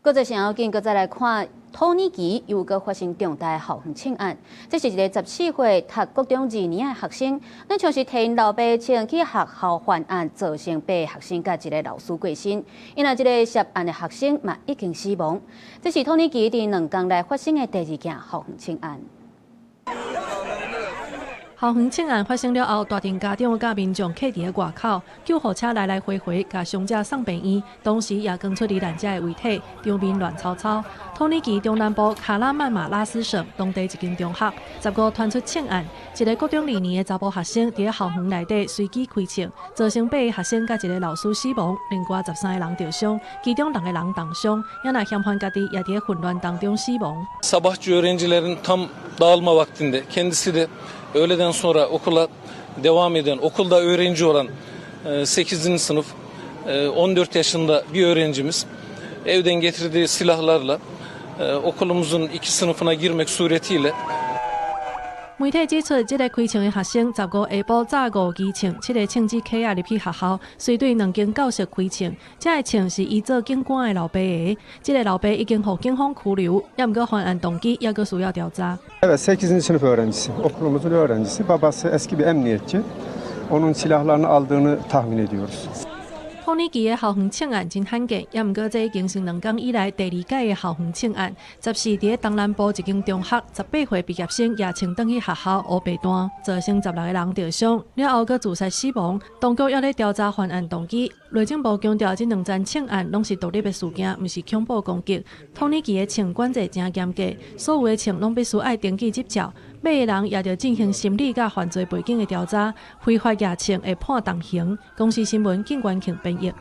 閣再上要緊，閣再來看土耳其又閣發生重大校園槍案。這是一个14歲讀國中二年的學生，那像是提𪜶老爸槍去學校犯案，造成八个學生佮一个老師過身。𪜶這个涉案的學生嘛已經死亡。這是土耳其佇2工內發生的第二件校園槍案。校園槍案發生了後，大陣家長佮民眾徛佇外口，救護車來來回回共傷者送病院，同時也扛出罹難者的遺體，場面亂糟糟。土耳其中南部卡拉曼馬拉斯省當地一間中學，15傳出槍案，一个國中二年的查埔學生佇校園內底隨機開槍，造成八个學生佮一个老師死亡，另外13个人著傷，其中六个人重傷，也若嫌犯家己也佇混亂當中死亡。 Sabahçı öğrencilerin tam dağılma vaktinde kendisi de öğleden sonra okula devam eden, okulda öğrenci olan 8. Sınıf 14 yaşında bir öğrencimiz evden getirdiği silahlarla okulumuzun iki sınıfına girmek suretiyle 媒體指出，這个開槍的學生15下晡早五支槍，七个槍支卡仔入去學校，隨對兩間教室開槍。這个槍是伊做警官的老爸的，這个老爸已經予警方拘留，也毋過犯案動機猶閣需要調查。 Evet, 8. Sınıf öğrencisi, okulumuzun öğrencisi. Babası eski bir emniyetçi. Onun silahlarını aldığını tahmin ediyoruz. 土耳其的校園槍案真罕見，也毋過這已經是2工以來第二改的校園槍案。14佇東南部一間中學，18歲畢業生攑槍轉去學校烏白彈，造成16个人著傷，了後閣自殺死亡。當局猶咧調查犯案動機。內政部強調，這兩樁槍案攏是獨立的事件，毋是恐怖攻擊。土耳其的槍管制誠嚴格，所有的槍攏必須愛登記執照，買的人也著進行心理佮犯罪背景的調查，非法攑槍會判重刑。公視新聞，靳元慶編譯。